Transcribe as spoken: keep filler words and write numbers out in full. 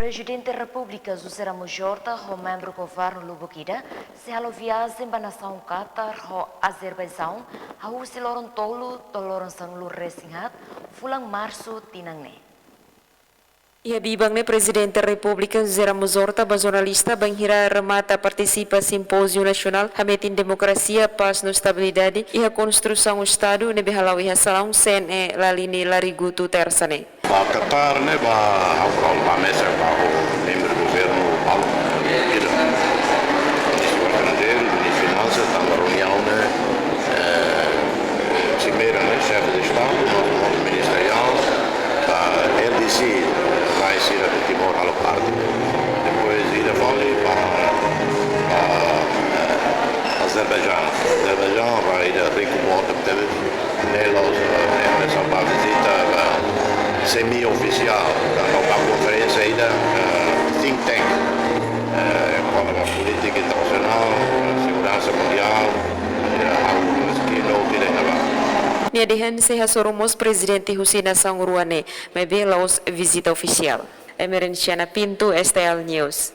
Prezidente Repúblika José Ramos Horta ho membru governu lubuk ida sei halo viajen ba nasaun Qatar ho Azerbaijaun, hahú husi loron tolu to'o loron sanulu-resin-haat fulan Marsu tinan ne'e. Iha biban ne'e Prezidente Repúblika José Ramos Horta ba jornalista bainhira remata partisipa simpóziu nasionál hametin demokrasia, pás no estabilidade iha konstrusaun Estadu ne'ebé hala'o iha salaun C N E Lalini Larigutu Tersa ne'e. Ba Qatar ne'e ba hau kol ba mesa ba ho membru governu balu ida. Ministru Estrangeiru, Ministru Finansas, tanba reuniaun ne'e, eh, simeira ne'e, xefe de Estadu, no, no ministeriál, ba L D C, país sira de Timor halo parte. Depois ida fali ba, ba, eh, Azerbaijaun. Azerbaijaun ba ida riku moto tebe. Ne'e la'ós, eh, ne'e só ba vizita, eh, semi-ofisiál, ba, ba konferénsia ida, eh, think tank, eh, kona-ba polítika internasionál, seguransa mundiál, eh, algu ke no dire na ba. Nia dehan sei hasoru mós prezidente husi nasaun rua ne'e, maibé la'ós vizita ofisiál. Emerenciana Pinto, S T L News.